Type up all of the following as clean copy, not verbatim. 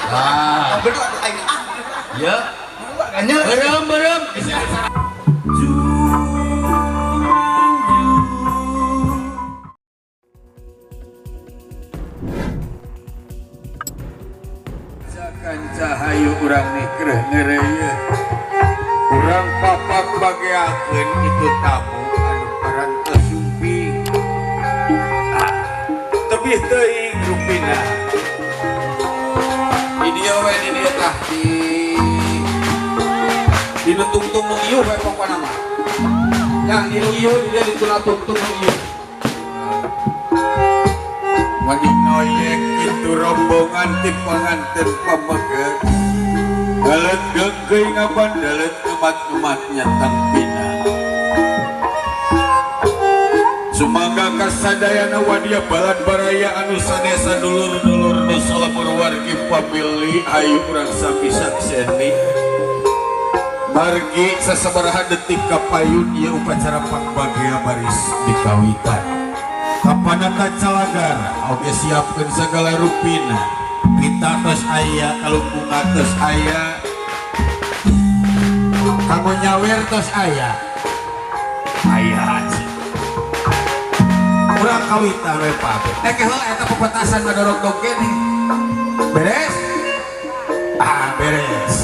Ah. Berdua aing ah. Ya. Berem berem. Cahayu urang nikreh ngereuyeut. Urang papak bageakeun itu tamu anu parantos sumping. Tebih teuing rupina. Di dieu we di dieu tah di nu tungtung nu ieu we pokona mah. Yang di nu ieu di dieu dituna tungtung nu ieu. Wani noyek itu rombongan ti panganten pameget. Galet geungkeuy ngabandalet umat-umatnya tangpina. Sumangga kasadayana wadia balad baraya anu sanesa dulur-dulur nu salebur wargi pamili ayu urang sami sakseni. Margi sasabaraha detik kapayun ieu upacara pangbagea baris dikawitan. Kapanata calagar oge siapkeun sagala rupina. Pita tos aya, kalungkungan tos aya, kanggo nyawer tos aya. Aya haji. Urang kawitan we pabeh. Eh heula eta pepetasan ngadorok dog keneh. Beres? Ah, beres.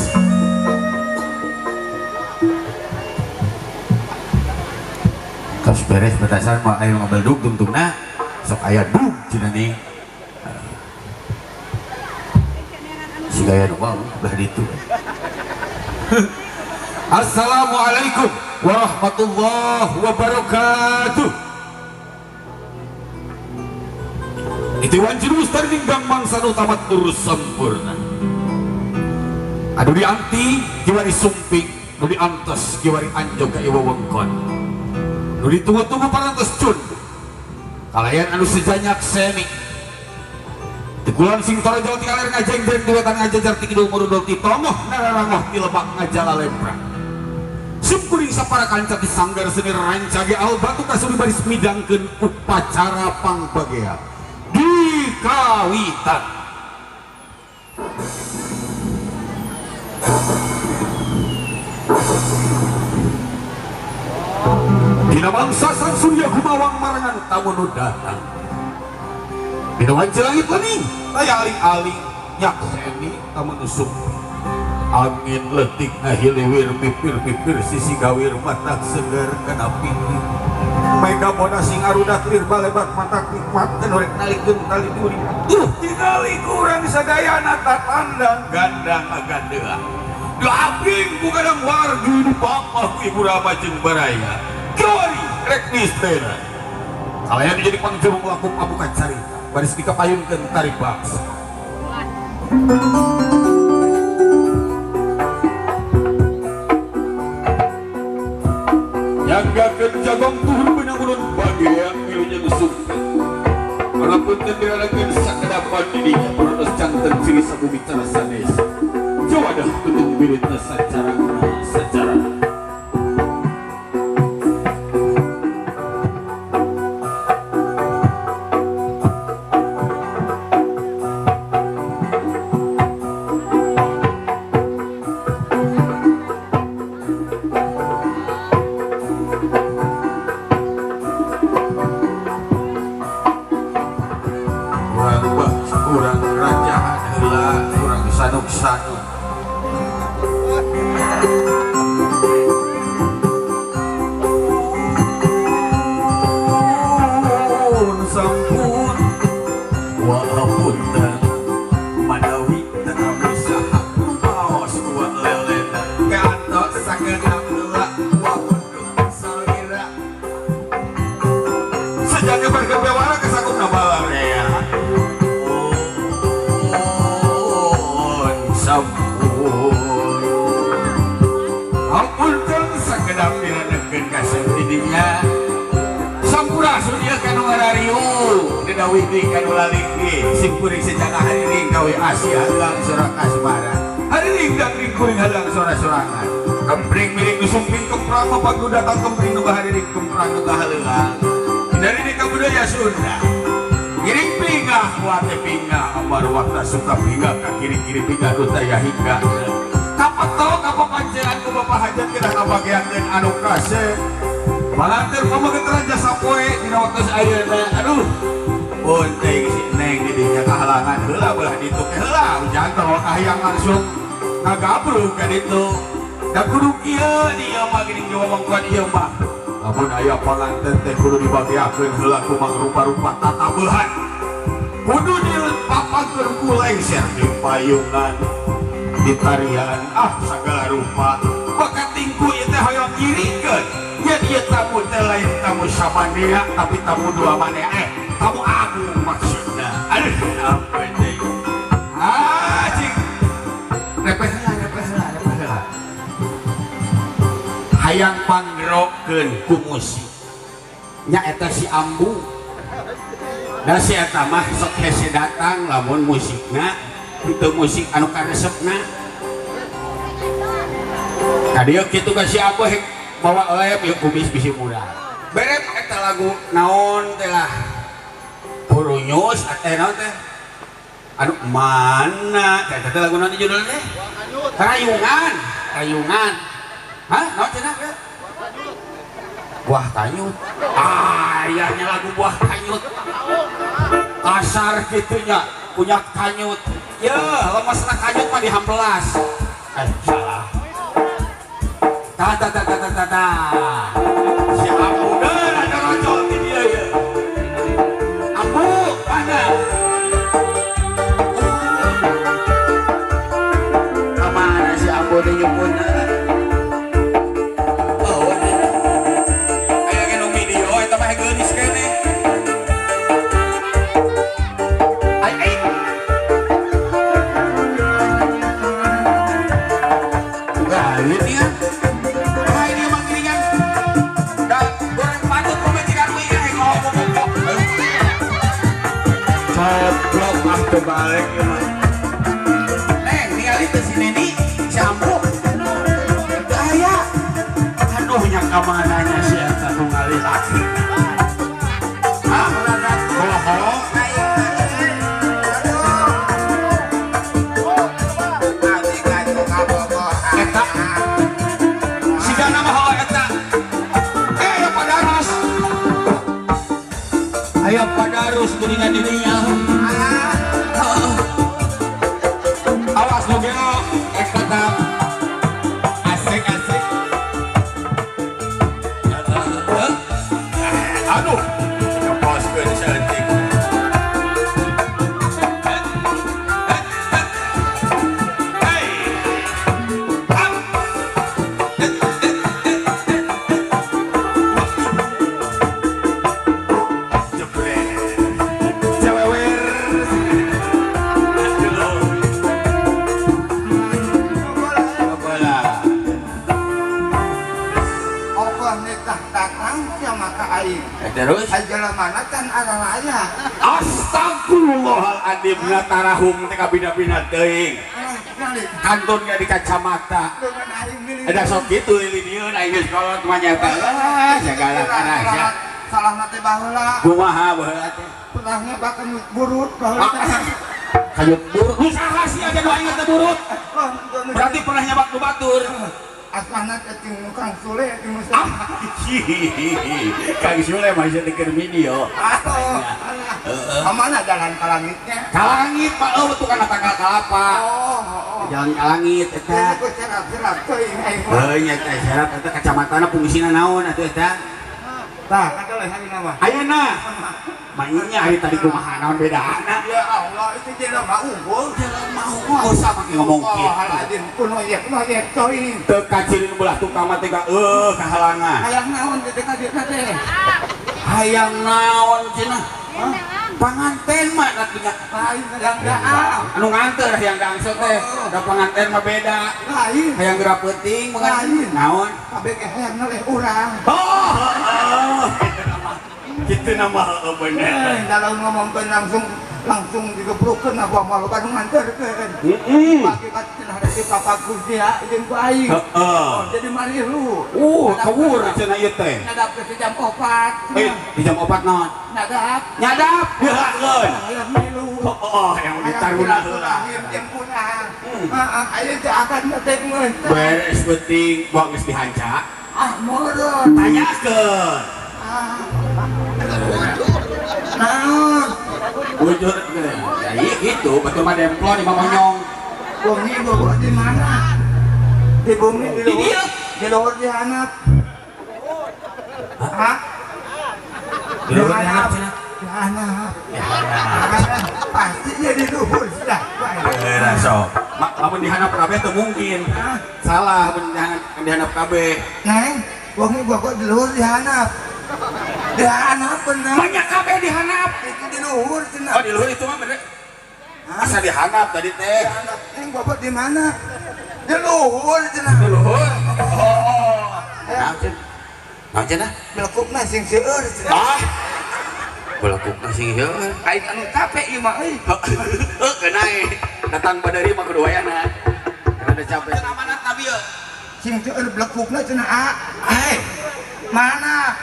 Tos beres petasan mah ayo ngabeldug tungtungna sok aya dug cenah nih. Sigaya nu wau belah ditu. Assalamualaikum warahmatullahi wabarakatuh. Itu wanci mustar ninggang mangsa nu tamat urus sempurna. Anu dianti kiwari sumping, nu diantos kiwari anjog ka ieu wewengkon. Nu ditunggu-tunggu parantos cun. Kalayan anu sejanyak seni. Tikulan sing torojol ti kaler ngajengjeng ti wetan ngajajar ti kidul murudul ti tongoh nararangoh ti lebak ngajala lempra. Simkuring sapara kanca ti sanggar seni rancage albatu kasuri baris midangkeun upacara pangbagea di kawitan. Dina bangsa sang surya gumawang marangan tamu nu datang. Dina wanci langit lening taya aling-aling nyakseni tamu nu sumping. Angin letik ngahiliwir mipir-mipir sisi gawir mata seger kana pingin. Mega bona sing arudat lir balebat mata nikmat rek nalikeun tali duri. Tingali kurang sadayana tatandang gandang agandea. Diaping ku kadang wargi di bapah ku ibu rama jeung baraya. Kiwari rek nistena. Kalayan jadi pangjurung laku abuka carita. Baris dikapayunkeun tarik baksa. Nyanggakeun jagong tuhur benang urun bagea milunya nu sumping. Walaupun teu diranakeun sakedapan didinya parantos canten ciri sabumi cara sanes. Jawadah tutung biritna sacara sacara. Giring pingah kuate pingah ambar waktu suka pingah ka kiri-kiri pingah nu taya hingga. Kapetok ka papanceran ku Bapak Hajat kedah ngabageakeun anu kasep. Palantir pamageteran jasa poe dina waktu ayeuna. Aduh. Pun teh si Neng di dinya kahalangan heula belah ditu heula hujan teh kahayang langsung ngagabrug ka ditu. Da kudu kieu dieu mah geuning ngomongkeun ieu mah. Lamun aya panganten teh kudu dibageakeun heula ku mangrupa-rupa tatabeuhan. Kudu dipapankeun ku lengser di payungan, di tarian, ah sagala rupa. Bakat tingku ieu teh hoyong ngiringkeun. Nya ieu tamu teh lain tamu samanea tapi tamu dua manea. Tamu agung maksudna. Aduh, ampun deui. Ah, cing. Repeh heula, repeh heula, repeh heula. Hayang panggerokeun ku musik. Nya eta si Ambu. Da si eta mah sok hese datang lamun musikna itu musik anu karesepna. Ka dieu kitu ka si Ambu hek bawa lep ieu kumis bisi murah. Berep eta lagu naon teh lah. Purunyus teh naon teh? Anu mana? Eta teh lagu naon judulna teh? Rayungan, Rayungan. Hah? Naon cenah? Buah kanyut. Ah, nya lagu buah kanyut. Kasar kitunya, punya kanyut. Ya, lemesna kanyut mah dihampelas. Eh, salah. Ta ta ta ta ta ta. Si Ambu deun ada rojol di dieu ye. Ambu, mana? Ka mana si Ambu teh nyumputna? Balik Neng, ningali teh si Neni, si Ambu. Teu aya. Aduh nya ka mananya si eta nu ngali laki. Hah? Bohong. Eta. Sigana mah heuh eta. Eh, aya padarus. Aya padarus geuningan di dinya. Awas lu gelo, tetap asik-asik. Aduh, ngeposkeun saeutik. Hey. Jebret. Cewewer. Terus aja mana tan aralaya. Astagfirullahaladzim ngatarahung teh kabina-bina teuing. Kantun ge di kacamata. Ada sok kitu lilidieun aing geus kolot mah nyata. Ah segala kana sia. Salahna teh baheula. Kumaha baheula teh? Pernahnya bahkan burut baheula teh. Kayut burut. Nu saha sia jadi aing teh burut? Berarti pernah nyabak nu batur. Asana cacing Kang Sule cing Kang Sule masih deker video. Heeh. Kamana jalan ka langitnya? Ka langit Pak, eueuh tukang tangkal kalapa. Oh, heeh. Jalan ka langit eta. Serap-serap teuing aing. Heuh nya teh serap eta kacamatana fungsina naon atuh eta? Tah, kata ayeuna mah. Ayeuna. Mainnya hari tadi kumaha naon bedana? Ya Allah, itu jelema unggul, jelema unggul. Usah make ngomong kieu. Astagfirullahaladzim, kuno ieu kuno ieu teuing. Teu kacirin belah tukang mah teh kahalangan. Hayang naon teh ka dieu teh? Hayang naon cenah? Panganten mah atuh nya. Lain hayang daang. Anu nganteur hayang daang teh. Da panganten mah beda. Lain. Hayang geura peuting lain. Naon? Kabeh ge hayang ngeleh urang. Oh. Gitu nama bener. Dalam ngomongkeun langsung Langsung digebrukeun abah mah loba nu nganterkeun. Pagi cenah di papagus dia jeung ku aing. Heeh. Jadi marilu. Kawur cenah ieu teh. Nyadap ke jam 4. Di jam 4 naon? Nyadap. Nyadap diheulakeun. Hayang milu. Heeh, yang ditaruna heula. Jeung kurang. Heeh, aya teh akan teh geus. Beres penting buang geus dihanca. Ah, meureun. Tanyakeun. Ah. Naon? Bujur ya iya gitu, betul mah demplon di monyong. Bumi bobo di mana? Di bumi di luhur. Di luhur di hanap. Hah? Di luhur di hanap cenah. Di hanap. Pasti dia di luhur sudah. Heeh, sok. Lamun di hanap kabeh teu mungkin. Salah mun di hanap kabeh. Neng, bumi bobo di luhur di hanap. Di hanap bener. Banyak kabeh di hanap. Itu di luhur cenah. Oh, di luhur itu mah bener. Asa di hanap tadi teh. Di hanap. Neng bapak di mana? Di luhur cenah. Di luhur. Oh. Naon cenah? Naon cenah? Belekukna sing seueur cenah. Ah. Belekukna sing seueur. Aing anu capek ieu mah euy. Heuh, keuna e. Datang badari mah kudu wayana. Karena capek. Cenah mana tabi ieu? Sing seueur belekukna cenah a. Eh. Mana?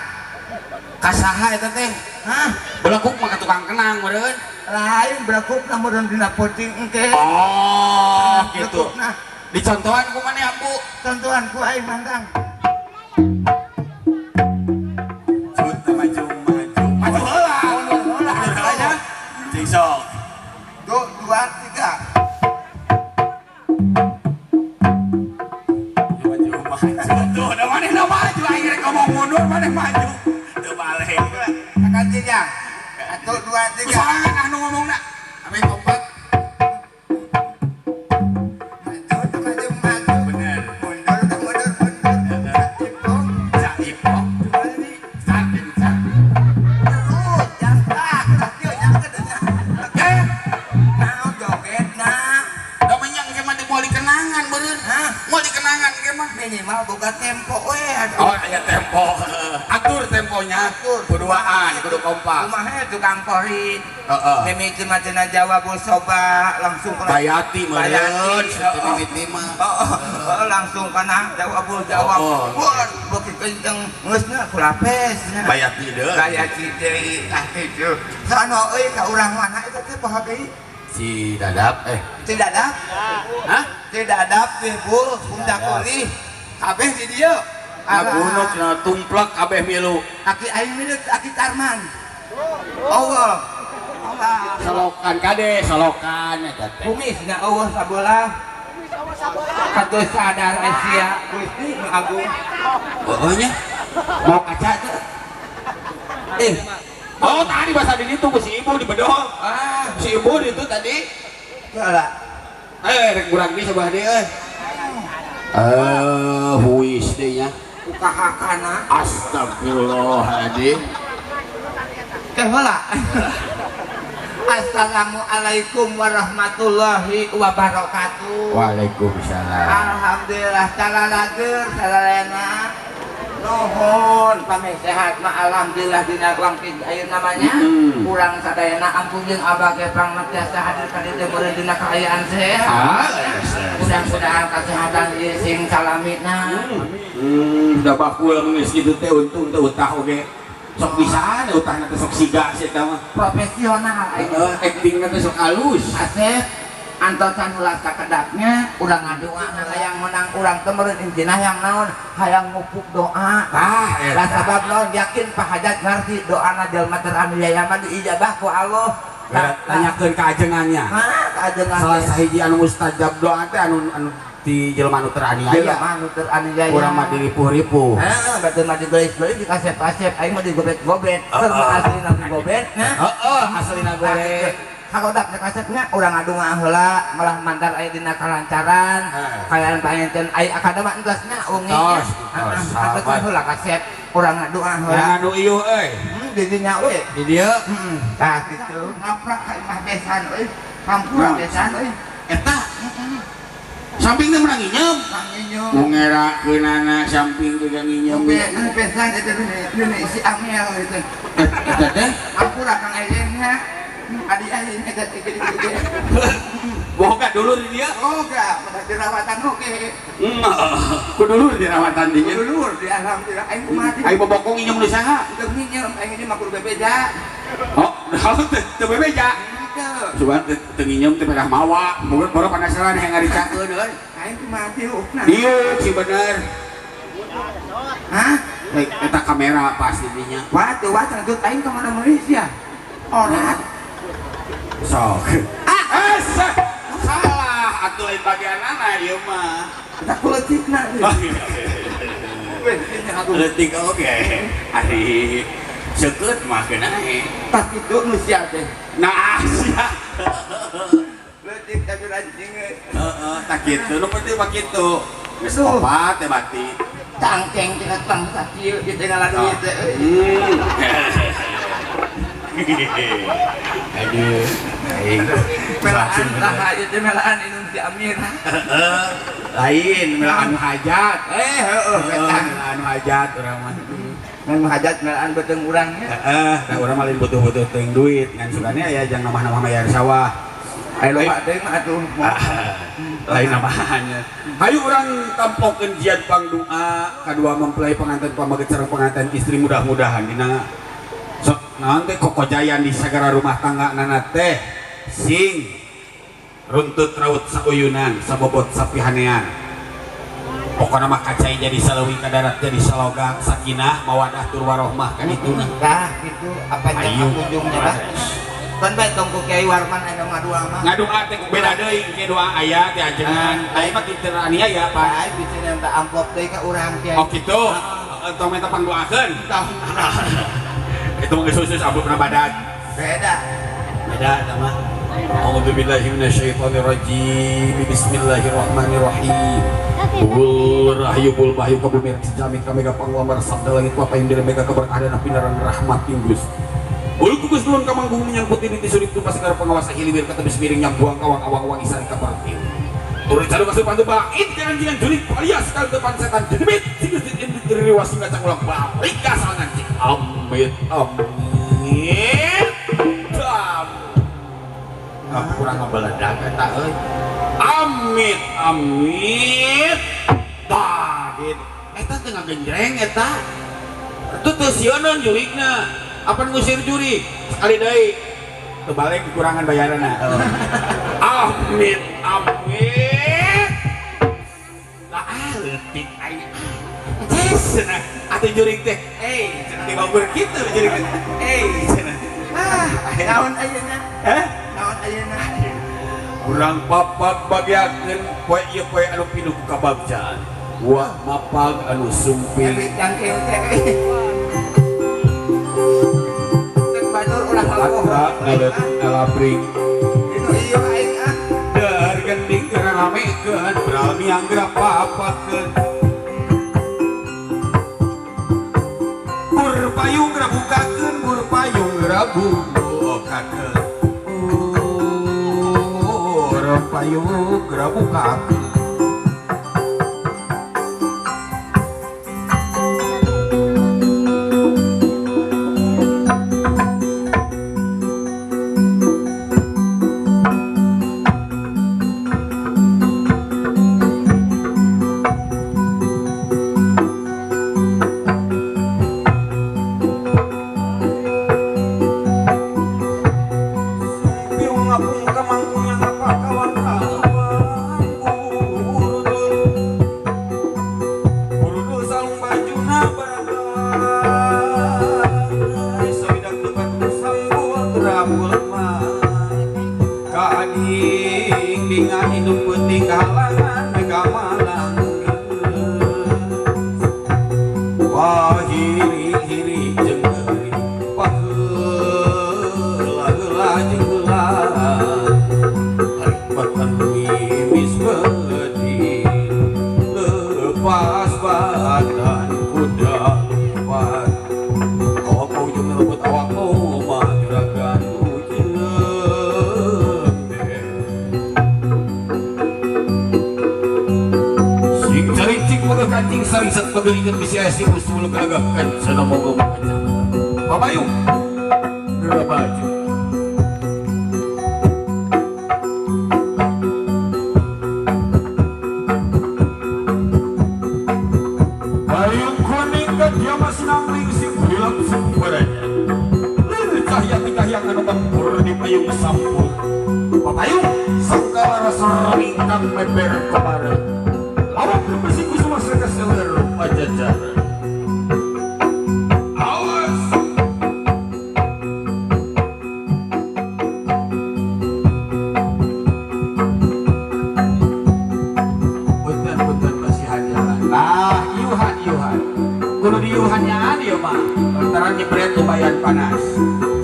Kasaha eta teh? Hah? Belekuk mah ka tukang kenang meureun. Lain belekukna meureun dina peuting engke. Oh, gitu. Dicontohan ku maneh ambu? Contohan ku aing mantang. Cut maju maju. Maju heula. Heula nya. Cing sok. 2 3. Maju maju. Tuh, da manehna maju aing rek ngomong mundur maneh maju. Balik. Akan tiga. 1 2 3. Sorangan anu ngomongna. Ame kompak. Maju maju maju. Bener. Mundur mundur mundur. Ipong. Cak ipong. Sakin cak. Terus jangka kieu jangka nya. Eh. Naon jogetna? Da menyang ke mah moal dikenangan beureun. Hah? Moal dikenangan ke mah. Minimal boga tempo we. Oh, aya tempo. Atur temponya. Atur. Kuduaan, kudu kompak. Kumaha tukang porit. Heeh. Mimiti mah cenah Jawa bosoba langsung kana Bayati meureun mimiti mah. Heeh, langsung kana Jawa Jawa. Bor, beuki kenceng geusna kulapes nya. Bayati deui. Bayati deui tah kitu. Sono euy ka urang mana eta teh poho deui? Si Dadap Si Dadap? Hah? Si Dadap Timbul, Bunda Kuli. Kabeh di dieu. Ngagunuk cenah tumplek kabeh milu. Aki aing milu aki Tarman. Allah. Allah. Solokan kade, solokan eta teh. Bumi cenah eueuh sabelah. Katuh sadar Asia Gusti nu agung. Heueuh nya. Mau kaca teh. Oh, tadi bahasa di ditu ku si ibu di bedol. Ah, si ibu di itu tadi. Heula. Rek kurang di sebelah dieu euy. Huis deui nya. Ukahakana. Astagfirullahaladzim. Teh heula. Assalamualaikum warahmatullahi wabarakatuh. Waalaikumsalam. Alhamdulillah talalageur salalena. Nuhun pameh sehat mah alhamdulillah dina wangkin ayeuna namanya. Urang sadayana ampun jeung abah ge pangna tiasa hadir ka dieu meureun dina kaayaan sehat. Mudah-mudahan kesehatan ieu sing salamina. Da bakul geus kitu teh untung teh utah oge. Sok bisaan utahna teh sok siga si eta mah. Profesional aing. Actingna teh sok halus. Asep antosan ulah sakedapnya urang ngadoa hayang menang urang teh meureun intina hayang naon hayang ngupuk doa. Tah eta. Sabab naon yakin Pak Hajat ngarti doana jelema teraniaya mah diijabah ku Allah. Tanyakeun ka ajengannya. Hah, ka ajengan. Salah sahiji anu mustajab doa teh anu anu di jelema anu teraniaya. Jelema anu teraniaya. Urang mah diripuh-ripuh. Heeh, batur mah digelis-gelis dikasep-asep aing mah digobet-gobet. Keur mah aslina digobet. Heeh, aslina goreng. Kagodak kasepnya urang ngadunga heula malah mantar aya dina kalancaran kayaan panginten aya akadama entosna wengi tos tos heula kasep urang ngadunga heula ngadu ieu euy di dinya we di dieu tah kitu ngaprak ka imah besan euy hampura besan euy eta samping teh menang nginyeum nginyeum ngerakeunana samping teh nginyeum besan eta si Amel itu eta teh hampura Kang Eyen nya. Adi aing eta teh gede-gede. Boga dulur di dia? Boga, mata dirawatan oge. Ku dulur dirawatan dinya. Dulur di alhamdulillah aing kumaha. Aing bobokong injem nu saha? Teu nginjem, aing ini mah kudu bebeja. Oh, teu bebeja. Sugan teu nginjem teh pedah mawa. Mun boro penasaran hayang ngaricakeun euy. Aing kumaha diukna. Diuk sih bener. Hah? Eta kamera pasti dinya. Wah, teu wah cenah aing ka mana Malaysia. Orat. Sok. Ah, salah atuh lain bagianana ieu mah. Eta kuleutikna. Leutik oge. Ari seukeut mah keunahe. Tah kitu nu sia teh. Nah, sia. Leutik tapi rancing. Heeh, tah kitu nu penting mah kitu. Geus opat teh bati. Cangkeng tina tang sakieu ieu teh ngalah duit teh. Aduh, aing melaan saha ieu teh melaan indung si Amir. Heeh. Lain melaan hajat. Heeh, melaan hajat urang mah. Ngan hajat melaan beuteung urang nya. Heeh, da urang mah lain butuh-butuh teuing duit ngan sugane aya jang namah-namah mayar sawah. Ayo loba teuing mah atuh. Lain namahannya. Hayu urang tampokeun jian pangdoa kadua mempelai pengantin pamaget sareng pengantin istri mudah-mudahan dina sok naon teh kokojayan di sagara rumah tangga nana teh sing runtut raut sauyunan sabobot sapihanean. Pokona mah kacai jadi saleuwi ka darat jadi salogak sakinah mawadah tur warohmah kan itu. Tah kitu apa jang ujungnya bah. Pan bae tong ku Kiai Warman anu ngadua mah. Ngadua teh beda deui ke doa aya teh ajengan. Aya mah kitu aniaya Pak. Aing bisa minta amplop deui ka urang Kiai. Oh kitu. Tong minta pangdoakeun. Itu mah geus khusus amplopna badag. Beda. Beda eta mah. A'udzubillahi minasyaitonirrajim. Bismillahirrahmanirrahim. Bul rahayu bul bahyu kabumi jamin kami gapang lamar sabda langit papa yang mega keberkahan dan pinaran rahmat Gusti. Ulu kukus nuhun kamanggung menyangkut ini tisurip tupas segara pengawas hiliwir ketebis miring yang buang kawang awang wangi sari kapartil. Turun cadu kasur pantu bait jangan jurik alias kal depan setan jedemit singus diri wasi ngacang ulang balik asal ngancing. Amit amit. Dam. Kurang ngabeledak eta euy. Amit amit. Tah gitu. Eta teu ngagenjreng eta. Itu teu sieun jurikna. Apa ngusir juri sekali deui terbalik kekurangan bayaranna. Amit amit lah leutik aing ces cenah atuh jurik teh eh cenah di Bogor kitu jurik teh eh cenah ah naon ayeuna heh naon ayeuna urang papat bagiakeun poe ieu poe anu pinuh ku kabagjaan wah mapag anu sumping cangkeng teh Atra ngalet ngalabring dar gending ngaramekeun beralmi anggra papakeun bur payung grabukakeun bur payung grabukakeun bur payung grabukakeun. Pabayung, baju. kang meber kemaren. Lawak besi kusuma sekaseler pajajaran. Awas. Punten-punten basihan jalan. Lah, iuhan-iuhan. Kudu diuhannyaan ieu mah. Lantaran jebret lumayan panas.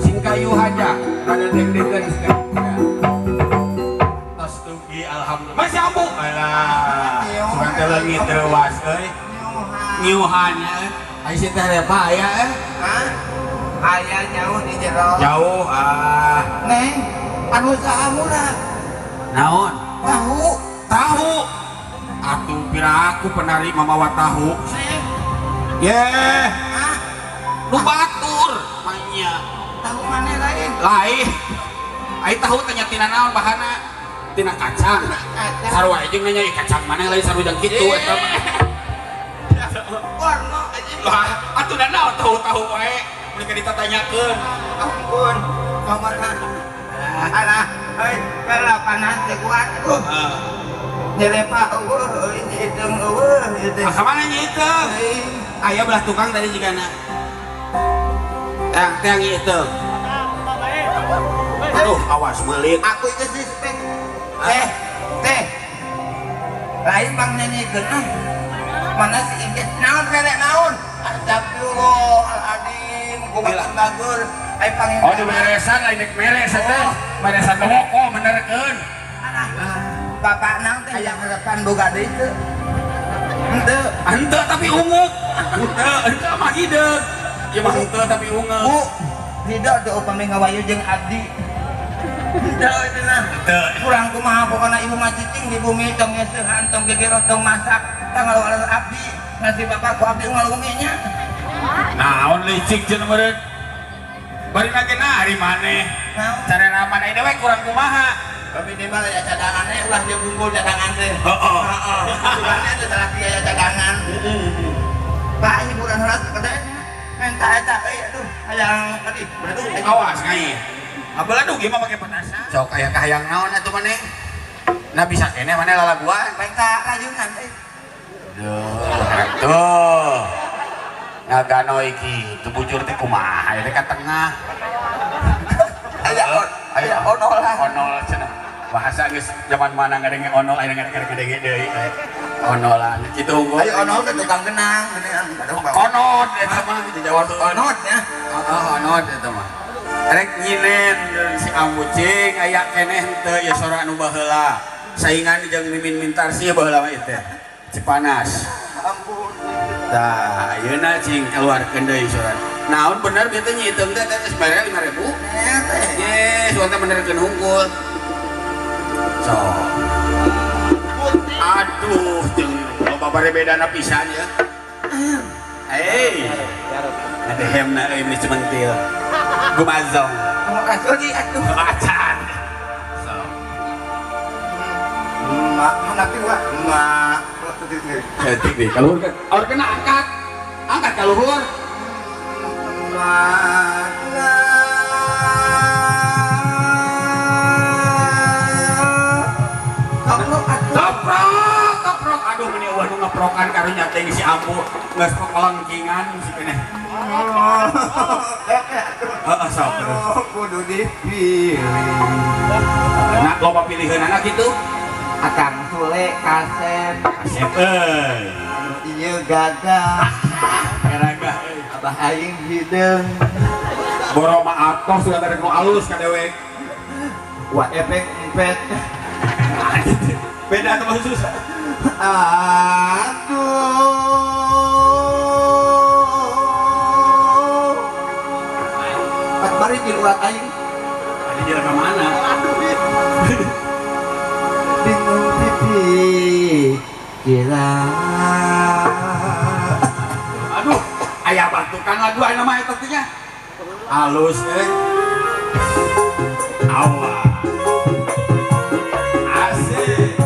Sing kayuhan ja, rada deg-degan sekali. Tos dugi alhamdulillah. Masih ambu. Alah, sugan teh leungit reuas euy. Ngiuhan nya euy. Ai si teh repa aya euy. Hah? Aya jauh di jero. Jauh ah. Neng, anu saha murah? Naon? Tahu. Tahu. Atuh pira aku penari mamawa tahu. Yeh. Hah? Nu batur manya. Tahu maneh lain? Lain. Ai tahu teh nya tina naon bahana? Tina kacang. Sarua jeung nanya kacang maneh lain sarua jeung kitu eta mah. Warna anjing. Lah, atuh da naon tahu-tahu wae mun ka ditatanyakeun. Ampun, kamana? Alah, euy, kalau panas teh kuat. Heeh. Nyelepa eueuh, euy hideung eueuh ieu teh. Ah, kamana nya hideung? Aya belah tukang tadi jigana. Teang-teang ieu hideung. Aduh, awas meulit. Aku itu sih spek. Teh, teh. Lain bang nyanyikeun ah. Mana si Iget naon rere naon? Astagfirullahaladzim, kumaha bagus. Ai pangin. Oh, diberesan lain rek meres teh. Beresan toko benerkeun. Alah. Bapak nang teh hayang harapan boga deui teu. Henteu. Henteu tapi ungeuk. Henteu, henteu mah hideung. Ieu mah henteu tapi ungeuk. Bu, hideung teu upami ngawayu jeung abdi. Henteu itu nah. Henteu. Kurang kumaha pokona ibu mah cicing di bumi tong ngeseuhan tong gegero tong masak. Tanggal abdi ngasih bapak ku abdi ngalungi nya. Naon licik cenah meureun. Bari na ari maneh. Naon? Carana maneh dewe kurang kumaha. Minimal aya cadangannya ulah dia kumpul cadangan teh. Heeh. Heeh. Sebenarnya teh salaki aya cadangan. Pak hiburan heula kedenya. Minta eta euy aduh hayang tadi. Aduh awas ngai. Abelah dugi mah make petasan. Sok aya kahayang naon atuh maneh? Nah bisa keneh maneh lalaguan. Minta rayunan euy. Duh, atuh. Ngagano iki, teu bujur teh kumaha aya teh ka tengah. Aya aya onol lah. Onol cenah. Bahasa geus zaman mana ngadenge onol aya ngadenge deui. Onolan kitu unggul. Ayo onol teh tukang genang, konot eta mah di Jawa konot nya. Heeh, onot eta mah. Rek nyinen si ambu cing aya keneh henteu ieu sora anu baheula. Saingan jeung Mimin Mintarsih baheula mah ieu teh. Cipanas. Ampun. Tah, ayeuna cing keluarkeun deui sora. Naon bener bieu teh nyiiteung teh geus bayar 5000. Ye, sugan teh benerkeun hungkul. So. Aduh, jeung loba bare bedana pisan ya. Hei. Ada hemna euy meni cementil. Gumazong. Kumaha atuh. Acan. So. Mak, hanapi wa. Mak. Cetik deh, kaluhur kan. Aur kena angkat. Angkat kaluhur. Mana. Toprok, toprok. Aduh meni eueuh nu ngeprokan karunya teh si ambu geus kolengkingan si keneh. Heeh, sok. Kudu dipilih. Nah, loba pilihanana kitu. Akang Sule kasep. Kasep euy. Ieu gagah. Garagah euy. Abah aing hideung. Boro mah atoh sudah dari nu alus ka dewek. Wa epek empet. Beda atau susah? Aduh. Pak bari di urat aing. Tadi jalan ke mana? Bingung pipi kira. Aduh, ayah bantukan lagu ayeuna mah eta teh nya. Halus euy. Awas. Asik.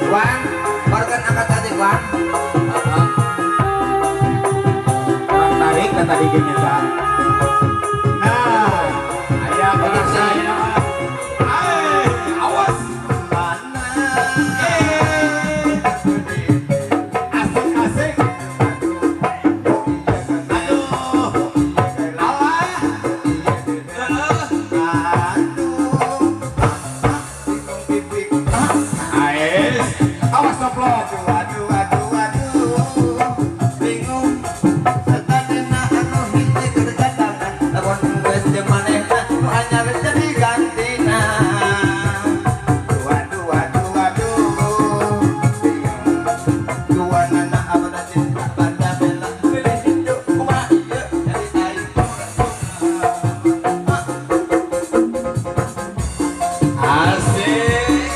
Wan, barukan angkat tadi Wan. Orang tarik kan tadi gini kan. Nah, ayah kerasa ya. Awas. Amplop. Aduh aduh aduh bingung satadina anu hiji keur datangan lamun geus jeung manehna nu anyar jadi gantina. Aduh aduh aduh bingung duanana abada cinta banda bela pilih hidup kumaha ieu jadi aing. Asik.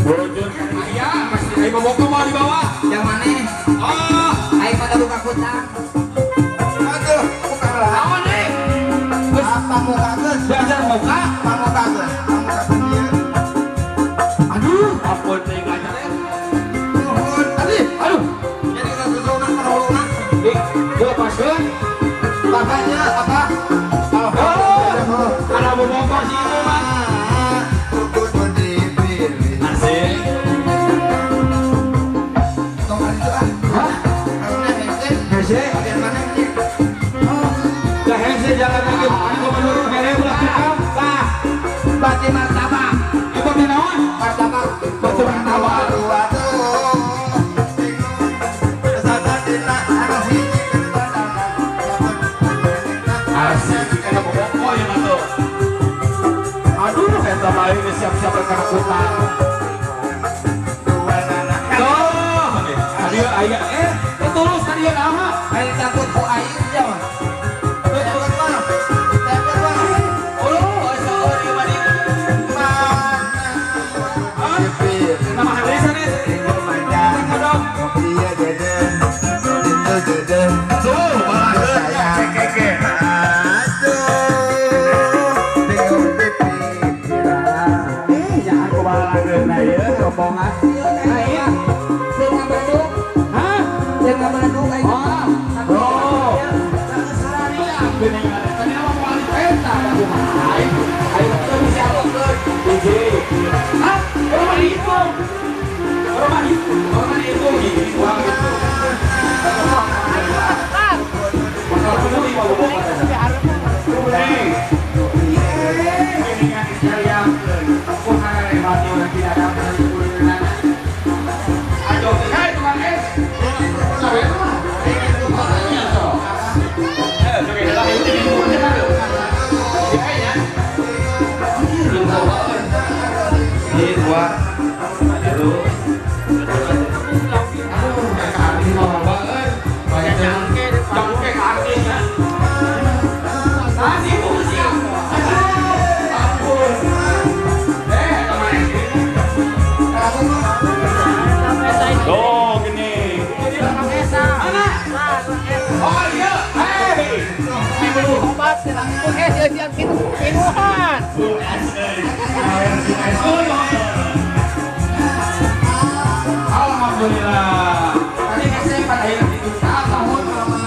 Bojor aya pasti aing bobogoh mau dibawa. Yang mana? Oh, Aing pada buka kutang. Aduh, buka lah. Naon deui? Geus Apa muka geus? belajar muka. Pamuka geus. Pamuka geus. Aduh, ampun teuing ngajar eh. Nuhun. Aduh, aduh. Jadi kita susuna kana. Dik, dilepaskeun. Bapaknya apa? Oh, ada bobogoh si ieu mah. Kudu dipilih. Asik. Tong itu ah. Hah? Karena hese. Hese? Bagian mana sih? Dah hese jalan lagi. Anu gubernur mere ulah tukang. Bah. Bati martabak. Ieu bati naon? Martabak. Bati martabak. Aduh aduh. Sadadina anu hiji keur datangan. Asik, kana bobogoh ieu mah tuh. Aduh, eta mah ini siap-siap kana kutang. Tuh, tadi aya terus tadi naha? Aing takut ku aing ya mah. Takut mah. Takut mah. Oh, asa ieu mah di. Mana? Hah? Nama hari sanes. Kodok. Iya dede. Itu dede. Tuh, balageun ya cekeke. Aduh, bingung pikiran. Jangan ku balageun ieu rombongan. Aing. Hah? Oh. Oh. Tadi nama mau peta aing. Aing teu bisa alokeun. Hiji. Hah? Rumah dihitung. Rumah dihitung. Rumah dihitung hiji dua gitu. Masalah bener ieu mah bobogoh. Hei. Geuningan disariangkeun. Kumaha hebat urang tidak ada kuleunana. Aduh, hei tukang es. Sawe mah. Nya sok. Oke, lah ini ini dua, satu. Aduh, kaki mau banget. Banyak jangke, jangke kakinya. Tadi pusing. Ampun. Teman. Tuh, gini. Mana? Oh iya, hei. Obat pinuhan. Alhamdulillah. Tadi saya pada akhirnya itu tahun mama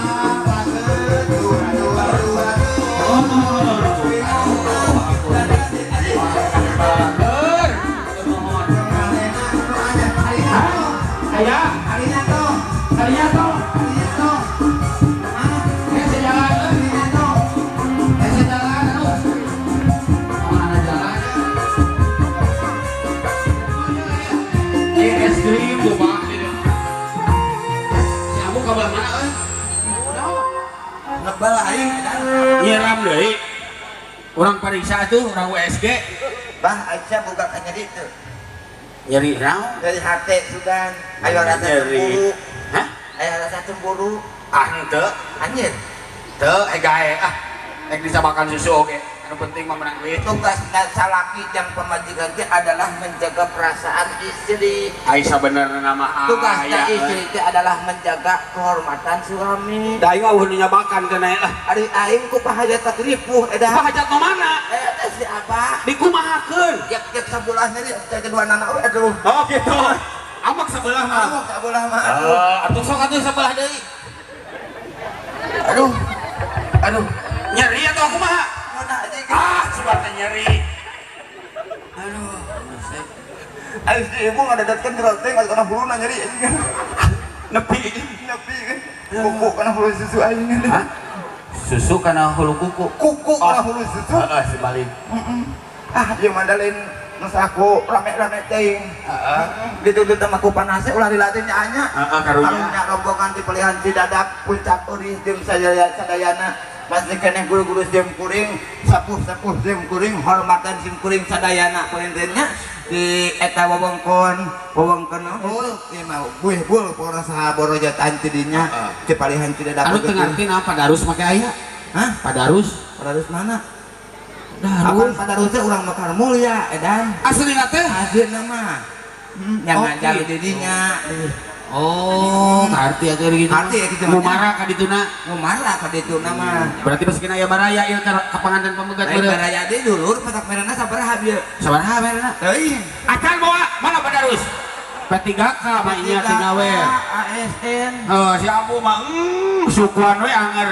Ayah, Ariyato, es krim tuh pak. Si Abu kabar mana euy? Ngebal aing nyiram deui. Urang pariksa tuh, urang USG. Bah, Aisyah buka ka nyeri teu. Nyeri naon? Nyeri hate sugan. Ayo rasa cemburu. Hah? Ayo rasa cemburu. Ah henteu. Anjir. Teu gae ah. Rek bisa makan susu oge. Anu penting mah menang duit. Tugas salaki yang pemajikan teh adalah menjaga perasaan istri. Ai sabenerna mah tugasna istri teh adalah menjaga kehormatan suami. Da aing mah eueuh nu nyabakan keun aya lah. Ari aing ku pahajat ripuh edan. Pahajat nu mana? Eta si abah. Dikumahakeun? Jek-jek sabulah nyeri teh kedua nana we aduh. Oh gitu. Amak sebelah mah. Amak sebelah mah aduh. Atuh sok atuh sebelah deui. Aduh. Aduh. Nyeri atau kumaha? Ah, suara nyeri. Aduh, ayo si ibu ngadadatkan jeroting karena huluna nyeri. Nepi, nepi kan. Kuku karena hulu susu aing. Hah? Susu karena hulu kuku. Kuku karena hulu susu. Heeh, sebalik. Ah, ieu mah lain Geus aku rame-rame teuing. Heeh. Dituntut sama ku panase ulah dilatih nya anya. Heeh, karunya. Karunya rombongan di pelihan Cidadap puncak Urih jeung sadayana masih keneh guru-guru sim kuring, sepuh-sepuh sim kuring, hormatan sim kuring sadayana palintennya di eta wewengkon oh ieu mah buih-bul pora saha borojotan ti dinya Cipalihan Cidadap. Anu teu ngarti naon Padarus make aya? Hah? Padarus? Padarus mana? Darus. Apa Padarus teh urang Mekar Mulya edan. Aslina teh? Aslina mah. Yang ngajar di dinya. Oh, ngarti atuh gitu. Ngarti ya kitu. Mumara ka dituna. Mumara ka dituna mah. Berarti pas kena aya baraya ieu ka panganten pamegat beureum. Baraya deui dulur patak merena sabaraha bieu? Sabaraha merena? Teuing. Acan bawa mana Padarus? P3K mah ieu tina we. ASN. Heuh, si ambu mah sukuan we anger.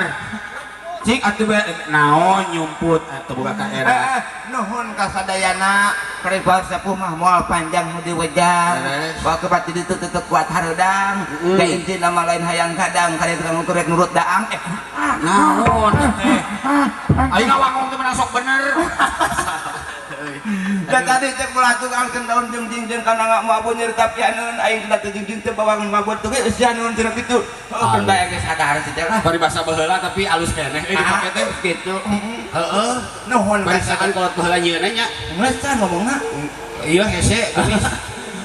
Cik atuh naon nyumput atuh boga ka era. Nuhun ka sadayana pribadi sepuh mah moal panjang nu diwejang. Waktu pati ditu tetep kuat hareudang. Da intina mah lain hayang kadang kali tukang ukur rek nurut daang. Naon teh. Aing ngawangong teh menang sok bener. Da tadi teh ulah tukang daun jeung jeung kana mabun nyerita pianeun aing teh jeung jeung teh bawangan mabun teh geus sianeun cenah kitu. Heuh kan bae geus sadar teh lah. Paribasa baheula tapi alus keneh euy dipake teh kitu. Heeh. Nuhun ka kolot baheula nyieunna nya. Geus tah ngomongna. Iya hese geulis.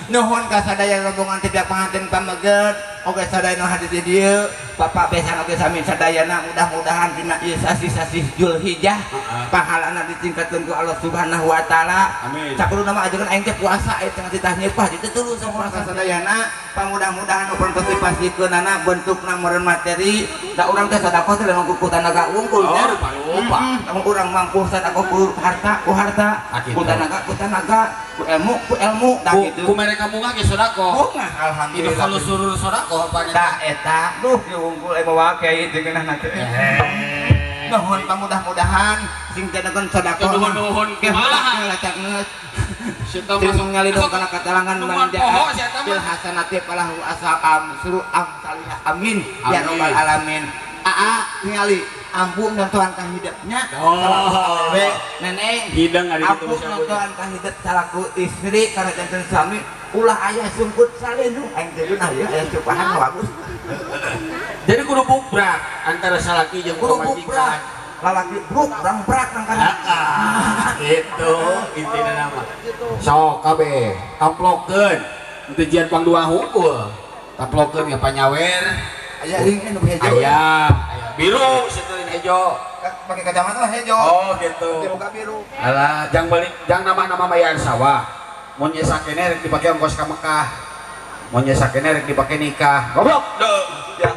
Nuhun ka sadaya rombongan ti pihak panganten pameget oge sadaya nu hadir di dieu. Bapak besan oge sami sadayana mudah-mudahan dina ieu sasih-sasih Zulhijjah pahalana ditingkatkeun ku Allah Subhanahu wa taala. Amin. Sakudu mah ajeun aing teh puasa eta titah nyepah ditu terus puasa sadayana pamudah-mudahan nu dipastikeunana bentukna meureun materi da urang teh sedekah teh lamun ku tanaga wungkul oh, nya. Lupa. Lamun urang mampu sedekah ku harta, ku harta, ku tanaga, ku tanaga, ku ilmu, ku ilmu da kitu. Ku mereka bunga ge sedekah. Bunga alhamdulillah. Itu kalau surur sedekah apa da eta duh unggul bawa kiai teh geunah teh. Nuhun pamudah-mudahan sing teu sedekah. Nuhun-nuhun kumaha lacak geus. Sing nyalidong kana katalangan manja. Bil hasanati falahu asaqam suru amsalih amin ya rabbal alamin. Aa ningali ambu nontoan ka hidupnya. Oh. Awewe neneng hidang ari kitu ambu nontoan ka hidup salaku istri kana janten suami ulah aya sungkut salendung aing teh geunah ya aya cupahan bagus. Jadi kudu bukbrak antara salaki jeung kudu bukbrak. Lalaki bruk urang brak nang kana. Gitu intina nama. Sok kabeh tamplokeun teu jian pang dua hungkul. Tamplokeun ya panyawer. Aya ring nu hejo. Aya, aya biru seuteun hejo. Pakai kacamata lah hejo. Oh gitu. Buka biru. Alah, jang balik jang nama-nama bayar sawah. Mun nyesakene rek dipake ongkos ka Mekah. Mun nyesakene rek dipake nikah. Goblok. Ya.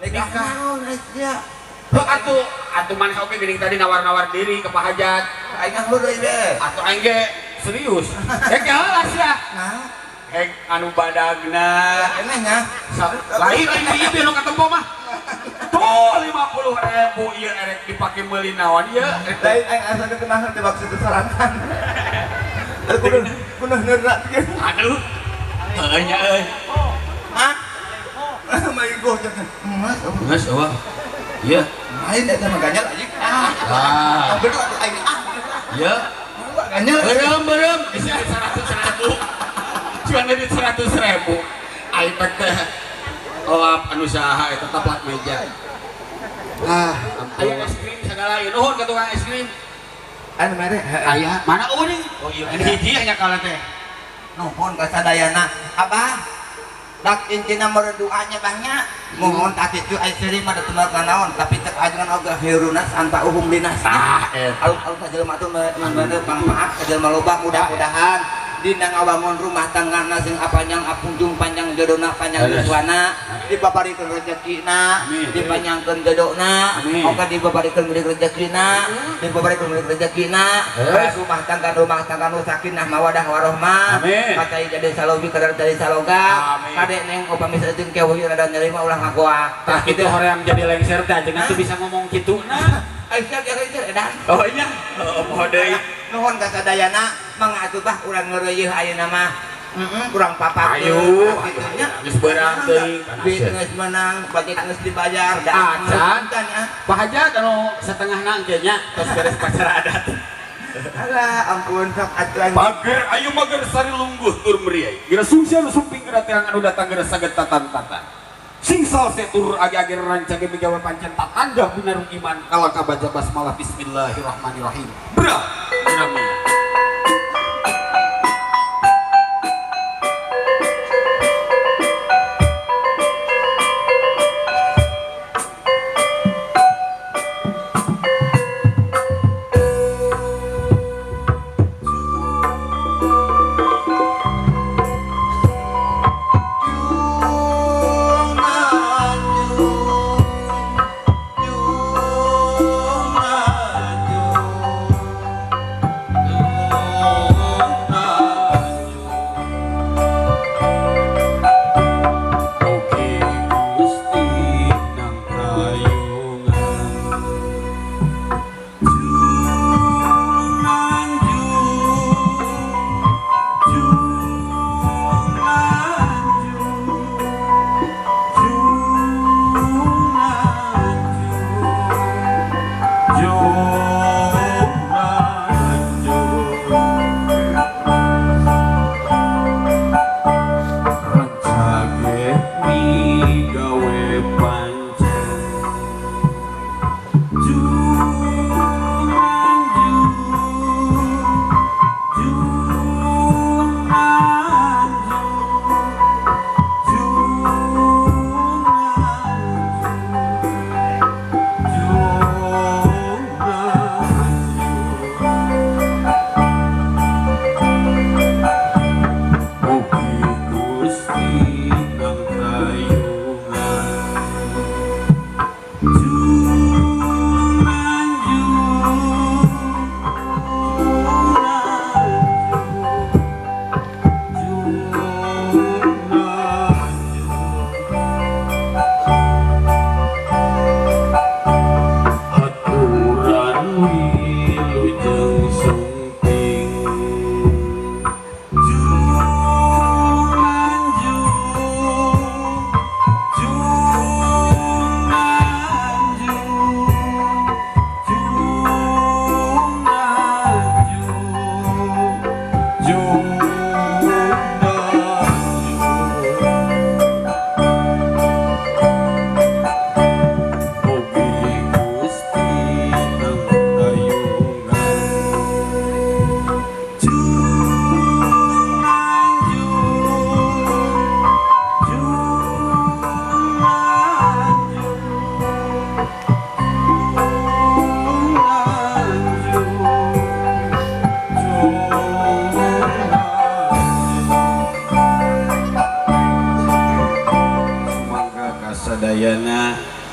Nikah naon sia? Heuh atuh, atuh maneh oge geuning tadi nawar-nawar diri ke Pak Hajat. Aing heureuy we. Atuh aing ge serius. Rek heula sia. Nah, hek anu badagna. Keneh nya. Lain lain ieu nu katempo mah. Tuh 50.000 ieu erek dipake meuli naon ieu. Lain aing asa ketenahan teh maksud sorangan. Kudu kudu neura. Aduh. Heuh nya euy. Hah? Main go cenah. Geus eueuh. Iya. Lain eta mah ganyal anjing. Ah. Bener atuh aing ah. Iya. Ganyal. Beureum-beureum bisa 100.000. Cuman duit 100.000. Aing teh lap anu saha eta taplak meja. Ah, aya es krim sagala ieu nuhun ka tukang es krim. Anu mere aya mana eueuh? Oh iya, hiji hanya kalah teh. Nuhun ka sadayana. Abah dak intina meureun doanya banyak mohon tak kitu ai seuring mah teu naon tapi teu ajengan oge hirunas anta uhum dinas. Tah eta alus-alus jelema tuh meureun pangmaaf ka jelema loba mudah-mudahan dina ngawangun rumah tanggana sing apanjang apunjung panjang jodona panjang yuswana dipaparikeun rezekina dipanjangkeun jodona oge dipaparikeun milik rezekina dipaparikeun milik rezekina rumah tangga nu sakinah mawadah warohmah katai jadi salobi kadar jadi saloga kade neng upami saeuting kewe rada nyeri mah ulah ngagoak tah kitu hoream jadi lengser teh ajengan teu bisa ngomong kitu nah aisyah ge edan oh iya heuh poho deui nuhun ka sadayana mangga atuh bah urang ngeureuyeuh ayeuna mah kurang papat ayo kitu nya geus beurang teuing duit geus menang budget geus dibayar da acan Pak Hajat anu setengahna engke nya tos beres pacara adat Alah ampun sok atuh. Pager ayu mager sari lungguh tur meriai. Geura sungsia nu sumping geura terang anu datang geura saged tatan-tatan. Sing salse tur age-age rancage migawe pancen tatanda binarung iman kalaka baca basmalah bismillahirrahmanirrahim. Bra dinamia.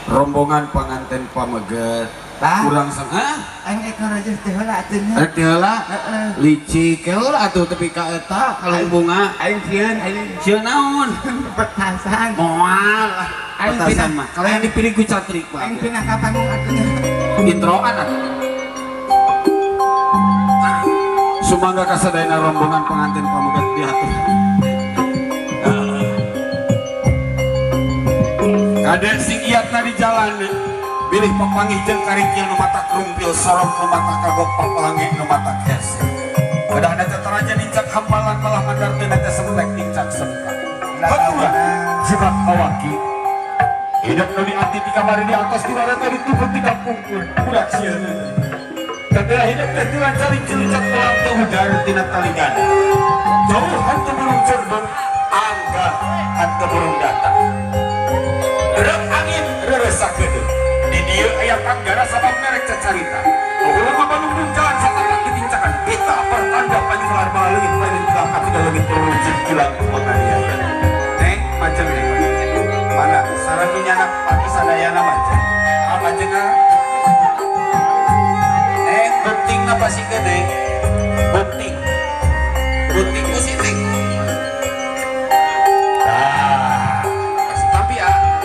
Rombongan panganten pameget kurang setengah aing ekor aja teh heula atuh nya rek teh heula licik heula atuh tepi ka eta kalung bunga aing sieun aing sieun naon petasan moal petasan mah kalau yang dipilih ku catrik mah aing pindah ka panggung atuh nya introan atuh sumangga kasadayana rombongan panganten pameget diatur. Kaden sing iatna di jalan bilih papanggih jeung karikil nu matak rumpil sorok nu matak kagok papalange nu matak hese. Kedahna teh taraja nincak hambalan malah mandar teh teh semplek nincak semplek. Hatura jimat awaki. Hidup nu dianti ti kamari di atas di rata di tubuh ti kapungkur budak sieun. Kadeh hidup teh dilancaring cilucak ulang teu udar tina taligan. Jauh hantu burung cerdon angga hantu burung datang. Rek angin reresakeun. Di dieu aya tanggara sabab merek cacarita. Urang mah banung jalan satapak ditincakan. Pita pertanda panyular baleungit paling bilang katiga leungit terwujud kilang penganiaya. Neng macam neng. Mana sareng nu nyanak pati sadayana macam. Ah majenna. Neng pentingna pasikeun neng. Penting. Penting ku si neng.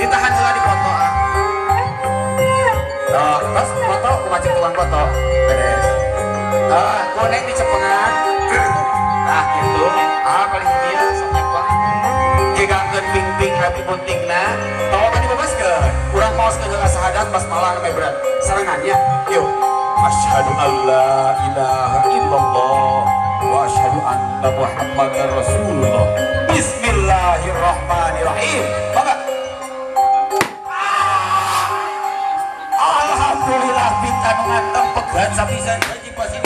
Ditahan heula di foto ah. Tuh, terus foto kumaha tukang foto. Beres. Ah, koneng dicepengan. Nah, gitu. Ah, paling dieu sok nyepeng. Gegangkeun ping-ping rapi buntingna. Tolong dibebaskeun. Urang maoskeun heula sahadat basmalah anu berat. Sarengan nya. Yuk. Asyhadu alla ilaha illallah wa asyhadu anna Muhammadar Rasulullah. Bismillahirrahmanirrahim. Maka alhamdulillah kita mengantar pegat sapisan saji pasti.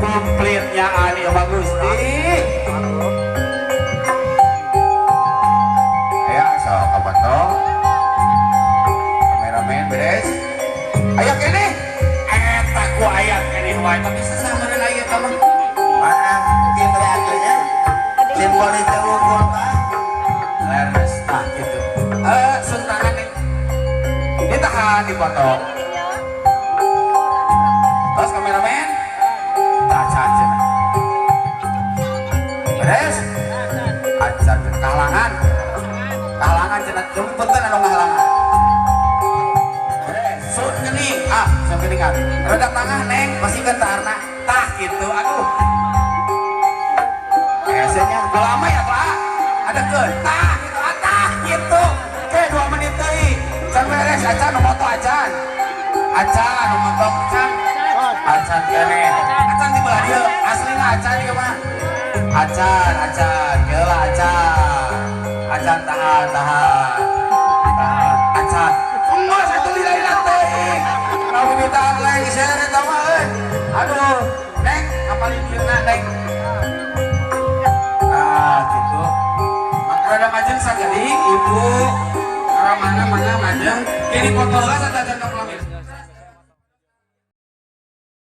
Komplitnya ani bagus nih. Ayo so kabato. Kameramen beres. Ayo kene. Eta ku aya kene wae tapi sesama aya ka mah. Maaf, mungkin reaksinya. Simbolis ukur Pak. Leres tah gitu. Sun tangan nih. Ditahan dipoto. Terus kameramen. Beres? Acan kahalangan. Kahalangan cenah jempetan anu ngahalangan. Beres, sun geuning. Ah, sun geuning kan. Rada tangan neng, masihkeun taharna. Tah kitu aduh. Hesenya lama ya, Pak. Ada keun. Tah kitu, tah kitu. Ke 2 menit deui. Can beres acan nu moto acan. Acan nu moto acan. Acan keneh. Acan di belah dieu, aslina acan ieu mah. Acan, acan, geula acan. Acan tahan, tahan. Tahan, acan. Enggeus atuh lila-lila teuing. Lamun ditahan lengser eta mah euy. Aduh, Neng, apalin dieuna, Neng. Ah, gitu. Rada majeng sagedik ibu. Ramana mangga majeng. Kini foto heula.